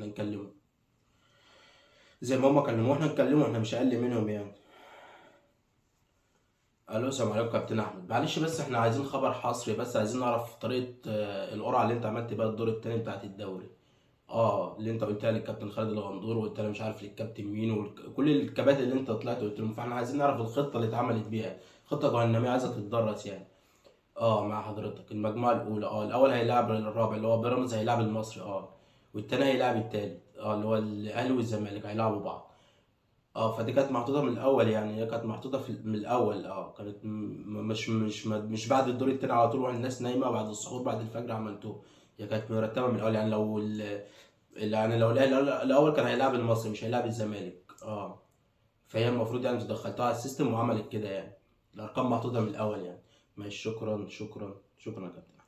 احنا نكلمه زي ما هما كلموه احنا نكلمه، احنا مش اقل منهم يعني. الو، السلام عليكم كابتن احمد، معلش بس احنا عايزين خبر حصري، بس عايزين نعرف طريقه القرعة اللي انت عملت بيها الدور الثاني بتاعت الدوري. اللي انت قلتها للكابتن خالد الغندور، وقلتها مش عارف للكابتن مين، وكل الكباتن اللي انت طلعت قلت لهم، فاحنا عايزين نعرف الخطة اللي اتعملت بيها، خطه جهنميه عايزه تتدرس يعني. مع حضرتك المجموعة الاولى، الاول هيلاعب الرابع اللي هو بيراميدز، هيلاعب المصري، والتاني هيلاعب التالت، اللي هو الاهلي والزمالك هيلاعبوا بعض. فدي كانت محطوطة من الأول يعني، هي كانت محطوطة في من الأول، كانت مش بعد الدور التاني على طول والناس نايمة، بعد السحور بعد الفجر عملتوه. هي كانت مرتبة من الأول يعني، لو يعني لو الأهلي الأول كان هيلاعب المصري مش هيلاعب الزمالك، فهي المفروض يعني دخلتها على ال system وعملت كده يعني، الأرقام محطوطة من الأول يعني. ماشي، شكرا شكرا شكرا يا كابتن.